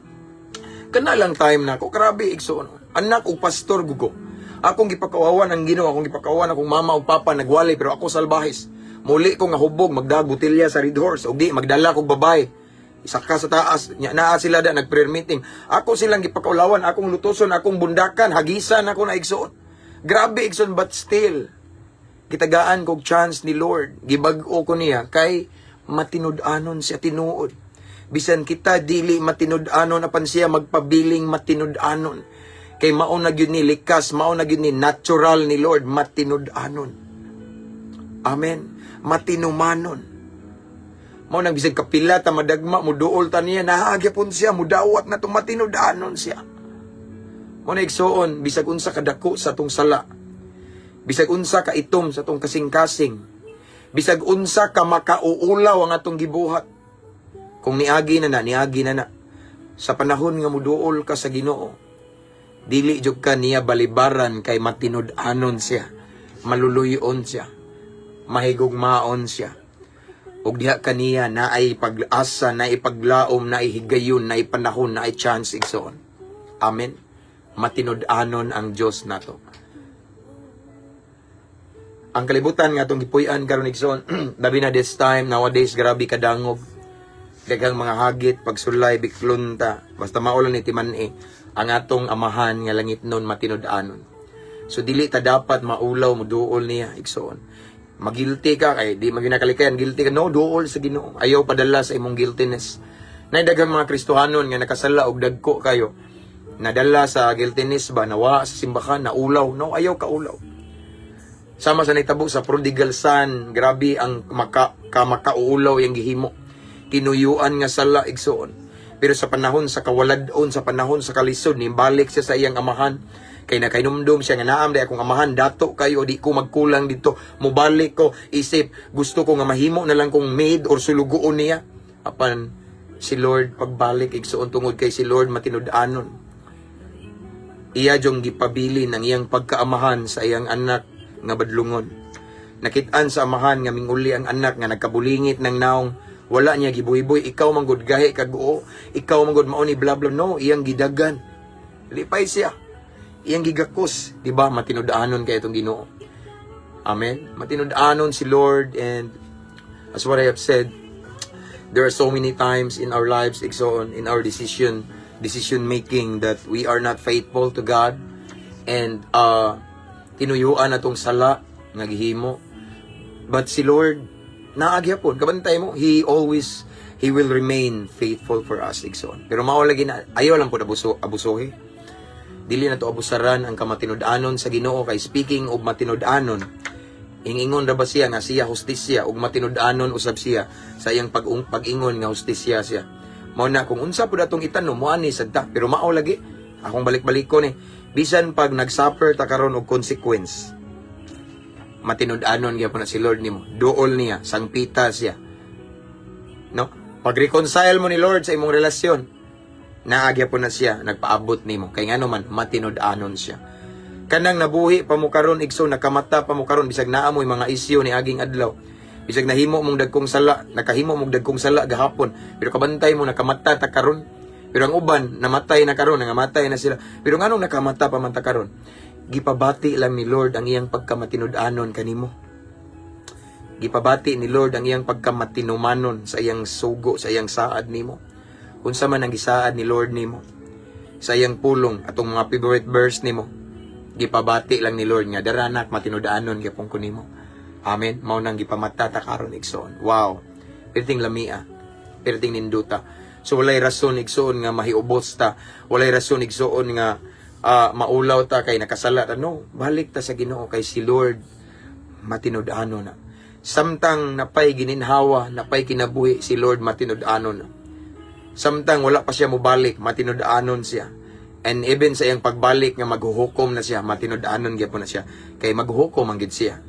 Kana lang time na ako, grabe, igsoon. Anak og pastor gugo. Akong gipakawawan ang Ginoo, akong gipakawawan akong mama ug papa nagwalay, pero ako salbahis. Muli ko nga hubog, magdag botelya sa Red Horse ug di magdala kog babae. Isaka sa taas, nya naa sila da nag-prayer meeting. Ako silang gipakaulawan, akong lutuson, akong bundakan, hagisan ako na, igsoon. Grabe, igsoon, but still gitagaan kog chance ni Lord. Gibag-o ko niya kay matinud-anon siya tinuod. Bisan kita dili matinud-anon, apan siya magpabiling matinud-anon. Kay mao na gyud ni likas, mao na gyud ni natural ni Lord matinud-anon. Amen. Matinumanon. Mao nang bisag kapila ta madagma, muduol ta niya, naa gyapon siya, mudawat na to, matinud-anon siya. Mao na, igsuon, bisag unsa kadako sa atong sala, bisag unsa ka itom sa atong kasing-kasing, bisag unsa ka makauulaw ang atong gibuhat, kung niagi na na, niagi na na. Sa panahon nga muduol ka sa Ginoo, dili jud ka niya balibaran kay matinud-anon siya, maluluyon siya, mahigugmaon siya. Ug diha kaniya naay pag-asa, naay paglaom, naay higayon, naay panahon, naay chance, igsoon. Amen. Matinud-anon ang Dios nato. Ang kalibutan nga atong gipuy-an karon, igsoon, labi na this time nowadays, grabe kadangog. Daghang mga hagit, pagsulay, biklon ta. Basta mao lang ni timan-i ang atong Amahan nga langitnon matinud-anon. So dili ta dapat maulaw muduol niya, igsoon. Magilty ka kay di maginakalikay, guilty ka, no, duol sa Ginoo. Ayaw padala sa imong guiltiness. Nay daghang mga Kristohanon nga nakasala og dagko kayo. Nadala sa guiltiness ba, nawa sa simbahan, naulaw, no, ayaw kaulaw. Sama sa nitabo sa prodigal son, grabe ang maka kamakauulaw yang gihimo. Tinuyuan nga sala, igsoon. Pero sa panahon sa kawalad-on, sa panahon sa kalisod, nibalik siya sa iyang amahan. Kay nakainumdum siya nga naam day akong amahan, dato kayo, di ko magkulang dito. Mubalik ko, isip, gusto ko nga mahimo na lang kong maid or sulugoon niya. Apan si Lord pagbalik, igsoon, tungod kay si Lord matinud-anon. Iya jong gipabilin ang iyang pagkaamahan sa iyang anak nga badlungon. Nakitaan sa amahan nga minguli ang anak nga nagkabulingit ng naong, wala niya gibuy-buy, "Ikaw man gud gahi kag oo, ikaw man gud mao ni blah blah." No, iyang gidagan. Lipay siya. Iyang gigakos, di ba? Matinud-anon kay itong Ginoo. Amen. Matinud-anon si Lord, and as what I have said, there are so many times in our lives, igsoon, in our decision making that we are not faithful to God and tinuyuan atong sala nga gihimo. But si Lord, naa gyapon, kabantay mo, He will remain faithful for us, igsoon. Pero mao lagi na, ayaw lang po abuso, abusohi. Dili na to abusaran ang kamatinud-anon sa Ginoo kay speaking of matinud-anon, ingingon ra ba siya nga siya hustisya ug matinud-anon usab siya sa iyang pag-ingon nga hustisya siya. Mao na kung unsa pud atong itanom, mo ani sad ta. Pero mao lagi akong balik-balikon eh. Bisan pag nag-suffer ta karon og consequence, matinud-anon gyapon na si Lord nimo. Duol niya, sangpita siya. No? Pag-reconcile mo ni Lord sa imong relasyon, naa gyapon na siya nagpaabot nimo. Kay ngano man, matinud-anon siya. Kanang nabuhi pa mo karon, igsoon, nakamata pa mo karon, bisag naa mo'y mga isyu ni aging adlaw. Bisag nahimo mong dagkong sala, nakahimo mong dagkong sala gahapon, pero kabantay mo nakamata ta karon. Pero ang uban namatay na karon, nangamatay na sila. Pero nganong nakamata pa man ta karon? Gipabati lang ni Lord ang iyang pagkamatinud-anon kanimo. Gipabati ni Lord ang iyang pagkamatinumanon sa iyang sugo, sa iyang saad nimo. Unsa man ang gisaad ni Lord nimo sa iyang pulong, atong mga favorite verse nimo, gipabati lang ni Lord nga dara anak, matinud-anon gyapon ko nimo. Amen. Mao nang gipamata ta karon, igsoon. Wow. Perting lamia. Perting ninduta. So walay rason, igsoon, nga mahiubos ta. Walay rason, igsoon, nga maulaw ta kay nakasala ta. No, balik ta sa Ginoo kay si Lord matinud-anon na. Samtang napay gininhawa, napay kinabuhi, si Lord matinud-anon na. Samtang wala pa siya mobalik, matinud-anon siya. And even sa iyang pagbalik nga maghuhukom na siya, matinud-anon gyapon na siya. Kay maghuhukom ang gid siya.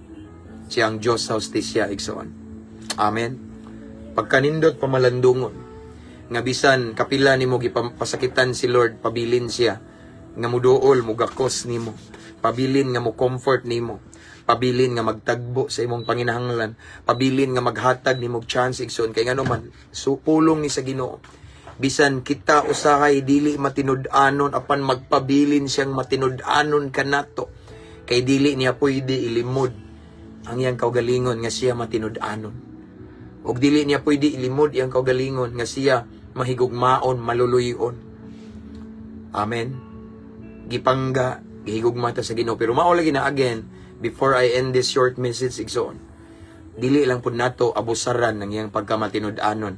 Siya ang Diyos sa hustisya, igsoon. Amen. Pagkanindot pamalandungon, nga bisan kapila nimo gipasakitan si Lord, pabilin siya nga muduol, mugakos nimo. Pabilin nga mo comfort nimo. Pabilin nga magtagbo sa imong panginahanglan. Pabilin nga maghatag nimo og chance, igsoon, kay ngano man, so pulong ni sa Ginoo. Bisan kita usahay dili matinud-anon, apan magpabilin siyang matinud-anon kanato. Kay dili niya pwede ilimod ang iyang kaugalingon nga siya matinud-anon. Ug dili niya pwede ilimod iyang kaugalingon nga siya mahigugmaon, maluluyon. Amen. Gipangga, gihigugma ta sa Ginoo. Pero mao lagi na, again, before I end this short message, igsoon, dili lang pud nato abusaran ng iyang pagkamatinud-anon.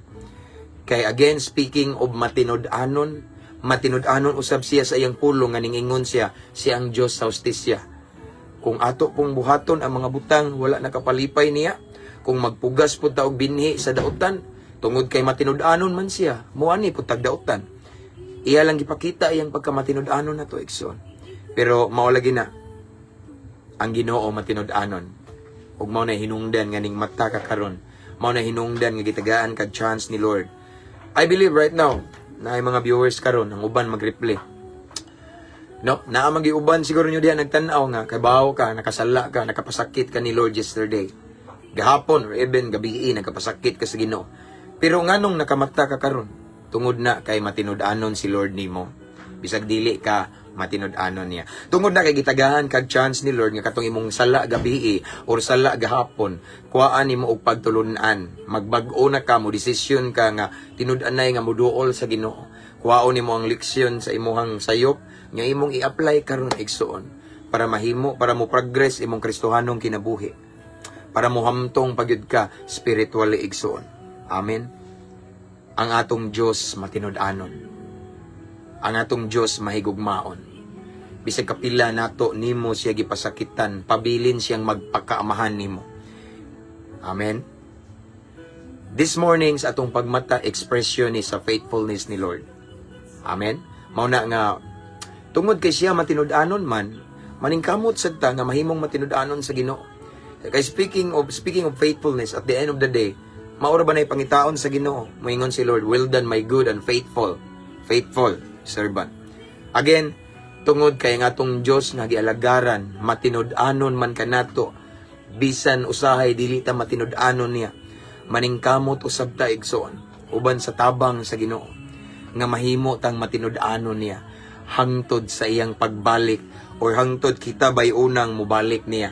Kay again, speaking of matinud-anon, matinud-anon usab siya sa iyang pulong nga ningingon siya, siya ang Dios sa hustisya. Kung ato pong buhaton ang mga butang wala nakapalipay niya, kung magpugas pud ta og binhi sa dautan, tungod kay matinud-anon man siya, muani pud tag dautan. Iya lang gipakita iyang pagkamatinud-anon nato, igsoon. Pero mao lagi na ang Ginoo matinud-anon. Ug mao na hinungdan nga ning mata ka karon. Mao na hinungdan nga gitagaan kag chance ni Lord. I believe right now na ay mga viewers karon, ang uban mag-replay. No, naa magiuban siguro nyo diha nagtan-aw nga kabaw ka, nakasala ka, nakapasakit ka ni Lord yesterday. Gahapon or even gabii, nagkapasakit ka sa Ginoo. Pero nganong nakamata ka karon? Tungod na kay matinud-anon si Lord nimo. Bisag dili ka matinud-anon niya. Tungod na kay gitagahan kag chance ni Lord nga katong imong sala gabii or sala gahapon, kuhaan nimo og pagtulun-an. Magbag-o na ka, mo desisyon ka nga tinud-anay nga moduol sa Ginoo. Kuhaon nimo ang leksyon sa imuhang sayop nga imong i-apply karon, igsuon, para mahimo, para mo progress imong Kristohanong kinabuhi, para mohamtong pagyud ka spiritually, igsuon. Amen. Ang atong Dios matinud-anon. Ang atong Dios mahigugmaon. Bisag kapila nato nimo siya gipasakitan, pabilin siyang magpakaamahan nimo. Amen. This morning, sa atong pagmata, expression ni sa faithfulness ni Lord. Amen. Mao na nga tungod kay siya matinud-anon man, maningkamot sad ta nga mahimong matinud-anon sa Ginoo. Kay speaking of faithfulness, at the end of the day, maura ba na pangitaon sa Ginoo? Moingon si Lord, "Well done, my good and faithful servant." Again, tungod kay nga atong Dios nga gialagaran, matinud-anon man kanato, bisan usahay dili ta matinud-anon niya. Maningkamot usab ta, igsoon, uban sa tabang sa Ginoo nga mahimo tang matinud-anon niya hangtod sa iyang pagbalik or hangtod kita bay unang mubalik niya.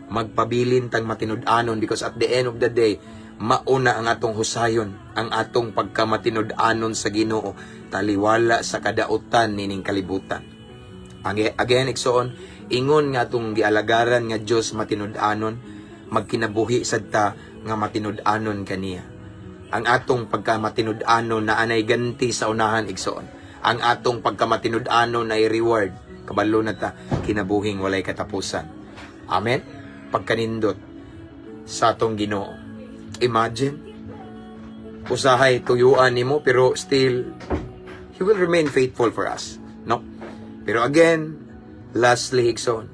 Magpabilin tang matinud-anon because at the end of the day, mauna ang atong husayon, ang atong pagkamatinud-anon sa Ginoo taliwala sa kadautan nining kalibutan. Again, igsoon, ingon nga atong gialagaran nga Dios matinud-anon, magkinabuhi sad ta nga matinud-anon kaniya. Ang atong pagkamatinud-anon na anay ganti sa unahan, igsoon. Ang atong pagkamatinud-anon ay reward. Kabalo na ta, kinabuhing walay katapusan. Amen? Pagkanindot sa atong Ginoo. Imagine, usahay tuyuan nimo pero still He will remain faithful for us. No? Pero again, lastly, igsoon,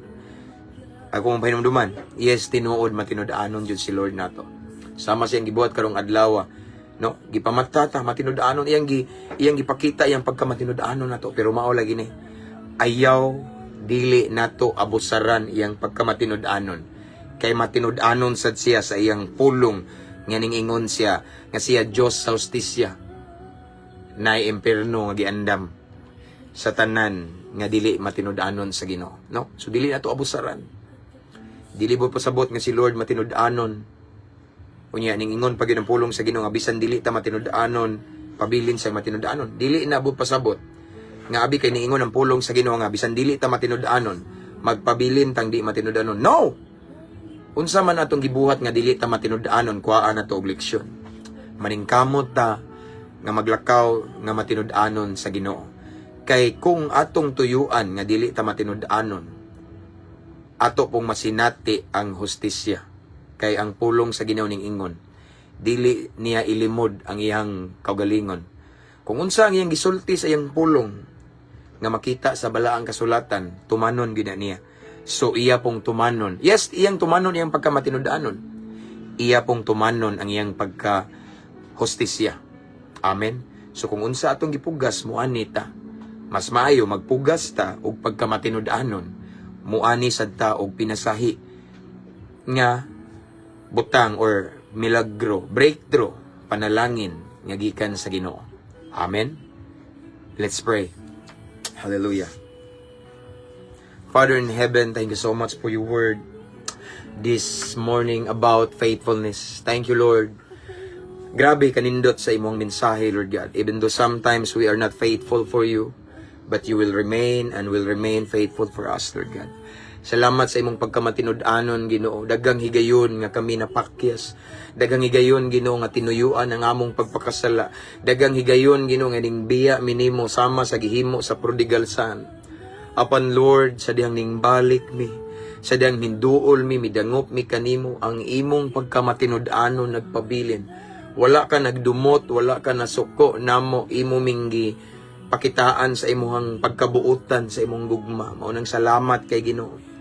ako mong pahinumduman, yes, tinuod matinud-anon jud si Lord nato. Sama siyang gibuhat karong adlaw, no? Gipamata ta matinud-anon, iyang gipakita iyang pagkamatinud-anon nato, pero mao lagi ni, ayaw, dili nato abusaran iyang pagkamatinud-anon. Kay matinud-anon sad siya sa iyang pulong nga ningingon siya nga siya Dios sa hustisya, na impierno nga giandam sa tanan nga dili matinud-anon sa Ginoo, no? So dili nato abusaran. Dili mo pasabot nga si Lord matinud-anon. Unya ning ingon pa gyud ang pulong sa Ginoo nga bisan dili ta matinud-anon, pabilin sa matinud-anon. Dili na abot pasabot nga abi kay niingon ang pulong sa Ginoo nga bisan dili ta matinud-anon, magpabilin tang di matinud-anon. No. Unsa man atong gibuhat nga dili ta matinud-anon, kuhaan nato og leksyon. Maningkamot ta nga maglakaw nga matinud-anon sa Ginoo. Kay kung atong tuyuan nga dili ta matinud-anon, ato pong masinati ang hustisya. Kay ang pulong sa Ginoo ning ingon, dili niya ilimod ang iyang kaugalingon. Kung unsa ang iyang gisulti sa iyang pulong nga makita sa balaang kasulatan, tumanon gyud na niya. So iya pong tumanon. Yes, iyang tumanon iyang pagkamatinud-anon. Iya pong tumanon ang iyang pagka hustisya. Amen. So kung unsa atong gipugas, muani ta. Mas maayo magpugas ta og pagkamatinud-anon, muani sad ta og pinasahi nga butang or milagro, breakthrough, panalangin nga gikan sa Ginoo. Amen. Let's pray. Hallelujah. Father in heaven, thank you so much for your word this morning about faithfulness. Thank you, Lord. Grabe kanindot sa imong mensahe, Lord God. Even though sometimes we are not faithful for you, but you will remain and will remain faithful for us, Lord God. Salamat sa imong pagkamatinud-anon, Ginoo. Daghang higayon nga kami napakyas. Daghang higayon, Ginoo, nga tinuyuan ang among pagpakasala. Daghang higayon, Ginoo, nga ningbiya mi nimo sama sa gihimo sa prodigal son. Apan, Lord, sa dihang ningbalik mi, sa dihang minduol mi, midangop mi kanimo, ang imong pagkamatinud-anon nagpabilin. Wala ka nagdumot, wala ka nasuko namo, imo ming gipakitaan sa imuhang pagkabuotan, sa imong gugma. Mao nang salamat kay Ginoo.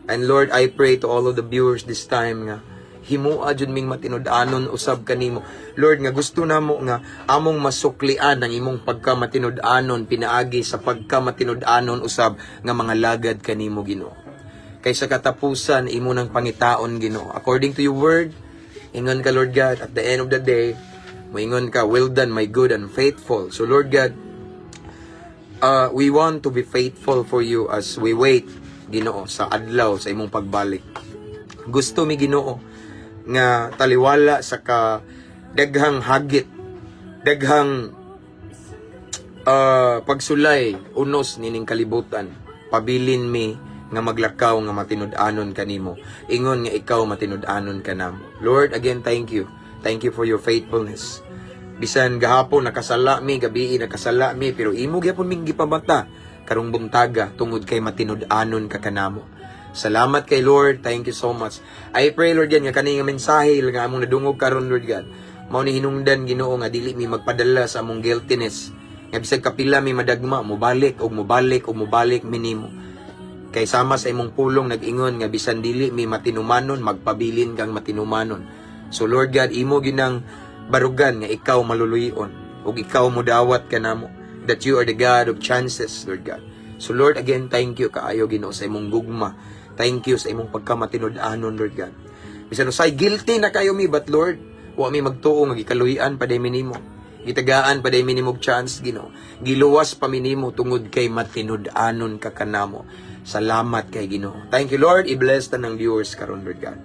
And Lord, I pray to all of the viewers this time nga himua jud ming matinud-anon usab kanimo. Lord, nga gusto namo nga among masuklian ang imong pagkamatinud-anon pinaagi sa pagkamatinud-anon usab nga mga lagad kanimo, Ginoo. Kay sa katapusan imo nang pangitaon, Ginoo. According to your word, ingon ka, Lord God, at the end of the day, moingon ka, "Well done, my good and faithful." So Lord God, we want to be faithful for you as we wait, Ginoo, sa adlaw sa imong pagbalik. Gusto mi, Ginoo, nga taliwala sa ka daghang hagit, daghang pagsulay, unos nining kalibutan. Pabilin mi nga maglakaw nga matinud-anon kanimo. Ingon nga ikaw matinud-anon kanamo. Lord, again, thank you. Thank you for your faithfulness. Bisan gahapon nakasala mi, gabii nakasala mi, pero imo gyapon ming gipamata karong buntaga tungod kay matinud-anon ka kanamo. Salamat kay Lord. Thank you so much. I pray, Lord God, nga kani nga mensahe nga among nadungog karon, Lord God, mao ni hinungdan, Ginoo, nga dili mi magpadala sa among guiltiness. Nga bisag kapila mi madagma, mobalik og mobalik og mobalik mi nimo. Kay sama sa imong pulong nag-ingon nga bisan dili mi matinumanon, magpabilin kang matinumanon. So Lord God, imo ginang barugan nga ikaw maluluyon ug ikaw mudawat kanamo, that you are the God of chances, Lord God. So Lord, again, thank you kaayo, Ginoo, sa imong gugma. Thank you sa imong pagkamatinud-anon, Lord God. Bisan usay guilty na kayo mi, but Lord, wa mi magtuo nga gikaluy-an pa mi nimo. Gitagaan pa mi nimo og chance, Ginoo. Giluwas pa mi nimo tungod kay matinud-anon ka kanamo. Salamat kay Ginoo. Thank you, Lord. I-bless tanang viewers karon, Lord God.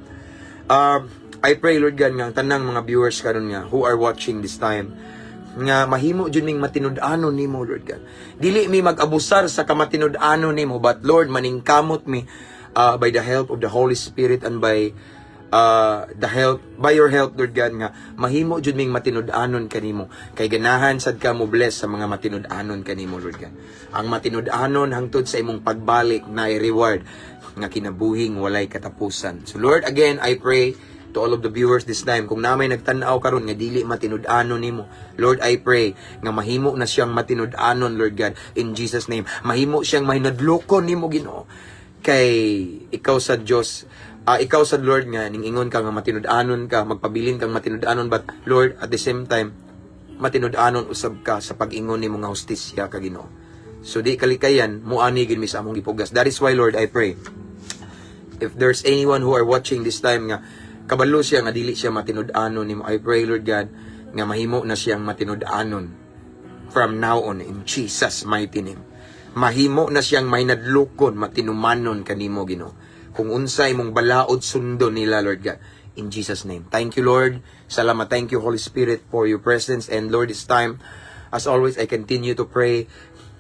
I pray, Lord God, nga ang tanang mga viewers karon nga who are watching this time nga mahimo jud ming matinud-anon nimo, Lord God. Dili mi mag-abusar sa kamatinud-anon nimo, but Lord, maningkamot mi by the help of the Holy Spirit and by the help by your help, Lord God, nga mahimo jud ming matinud-anon kanimo kay ganahan sad ka mo bless sa mga matinud-anon kanimo, Lord God. Ang matinud-anon hangtod sa imong pagbalik na reward nga kinabuhing walay katapusan. So Lord, again, I pray to all of the viewers this time, kung naa may nagtan-aw karon nga dili matinud-anon nimo, Lord, I pray nga mahimo na siyang matinud-anon, Lord God, in Jesus' name. Mahimo siyang mahinadlokon nimo, Ginoo, kay ikaw sa Dios, ikaw sa Lord nga ningingon ka nga matinud-anon ka, magpabilin kang matinud-anon, but Lord, at the same time matinud-anon usab ka sa pag-ingon nimo nga hustisya ka, Ginoo. So di kalikayan muani gid mi sa among gipugas. That is why, Lord, I pray if there's anyone who are watching this time nga kabalo siya nga dili siya matinud-anon nimo, I pray, Lord God, nga mahimo na siyang matinud-anon from now on in Jesus' mighty name. Mahimo na siyang mahinadlokon, matinumanon kanimo, Ginoo. Kung unsa imong balaod, sundon nila, Lord God. In Jesus' name. Thank you, Lord. Salamat. Thank you, Holy Spirit, for your presence. And Lord, this time, as always, I continue to pray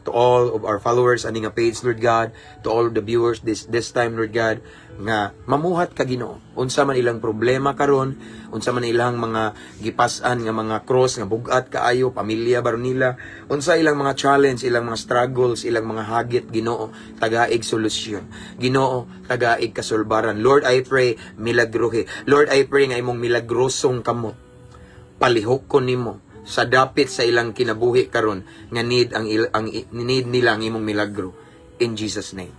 to all of our followers ani nga page, Lord God, to all of the viewers this time, Lord God, nga mamuhat ka, Ginoo. Unsa man ilang problema karon, unsa man ilang mga gipas-an nga mga cross nga bugat kaayo, pamilya baron nila, unsa ilang mga challenge, ilang mga struggles, ilang mga hagit, Ginoo, tagaig solusyon. Ginoo, tagaig kasulbaran. Lord, I pray milagrohe. Lord, I pray nga imong milagrosong kamot palihok ko nimo sa dapit sa ilang kinabuhi karon nga need ang, il, ang need nila ang imong milagro in Jesus' name.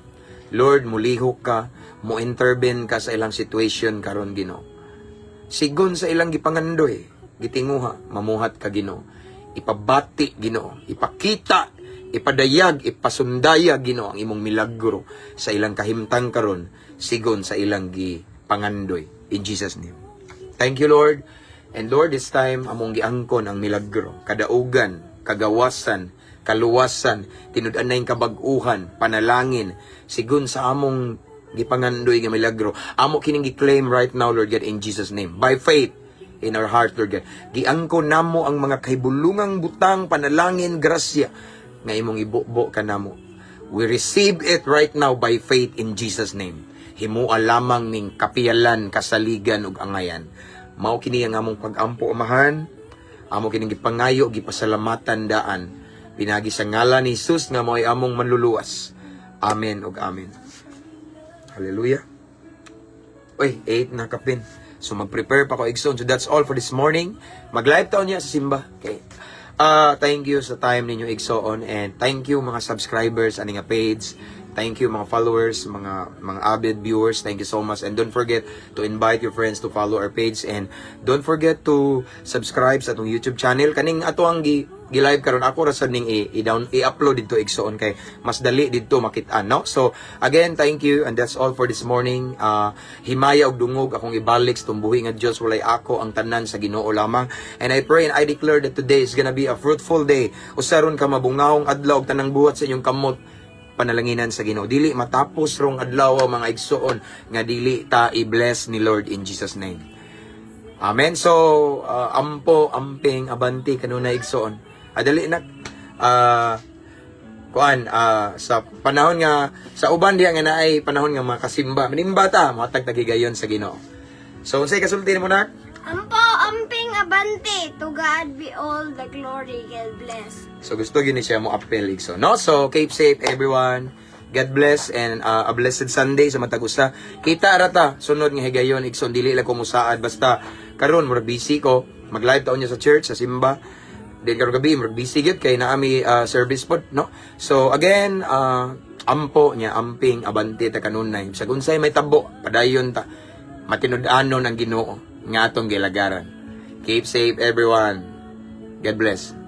Lord, mulihok ka, mo intervene ka sa ilang situation karon, Ginoo. Sigon sa ilang gipangandoy, gitinguha, mamuhat ka, Ginoo. Ipabati, Ginoo, ipakita, ipadayag, ipasundaya, Ginoo, ang imong milagro sa ilang kahimtang karon sigon sa ilang gipangandoy in Jesus' name. Thank you, Lord. And Lord, this time, among giangkon ang milagro, kadaugan, kagawasan, kaluwasan, tinud-anay kabag-uhan, panalangin, sigun sa among gipangandoy nga milagro. Amo kining gi-claim right now, Lord God, in Jesus' name. By faith in our heart, Lord God. Giangko namo ang mga kahibulungang butang, panalangin, grasya nga imong ibubo kanamo. We receive it right now by faith in Jesus' name. Himua lamang ning kapiyalan, kasaligan ug angayan. Mao kini ang among pag-ampo, Amahan. Amo kining gipangayo, gipasalamatan daan. Pinagi sa ngalan ni Jesus nga mao'y among manluluwas. Amen ug amen. Hallelujah. Uy, 8 na kapin. So mag-prepare pa ko, igsoon. So that's all for this morning. Mag-live ta unya sa simba. Okay. Thank you sa time ninyo, igsoon, and thank you mga subscribers ani nga page. Thank you mga followers, mga avid viewers. Thank you so much and don't forget to invite your friends to follow our page and don't forget to subscribe sa atong YouTube channel. Kaning ato ang gi-live karon, ako ra sad ning i-down i-upload didto, igsoon, kay mas dali didto makit-an, no? So again, thank you and that's all for this morning. Himaya og dungog akong ibalik sa tumbuhi nga Dios. Walay ako, ang tanan sa Ginoo lamang. And I pray and I declare that today is gonna be a fruitful day. Usa ron ka mabungahong adlaw ug tanang buhat sa inyong kamot panalanginan sa Ginoo. Dili matapos rong adlaw, mga igsoon, nga dili ta i-bless ni Lord in Jesus' name. Amen. So, ampo, amping, abanti kanunay, igsoon. Adali na kuan sa panahon nga sa uban diha nga naay panahon nga makasimba. Manimba ta, mohatag ta higayon sa Ginoo. So, unsay kasulti nimo, nak? Ampo, amping, abante. To God be all the glory. God bless. So gusto gyud ni siya mo apel, igsoon. No? So keep safe, everyone. God bless and a blessed Sunday sa matag usa. Kita ra ta sunod nga higayon, igsoon. Dili lang ko musaad, basta karon murag busy ko. Mag-live ta unya sa church, sa simba. Then karon gabi murag busy gyud kay naami service pod, no? So again, ampo nya amping, abante ta kanunay. Sa unsay may tabo, padayon ta. Matinud-anon ang Ginoo nga atong gilagaran. Keep safe, everyone. God bless.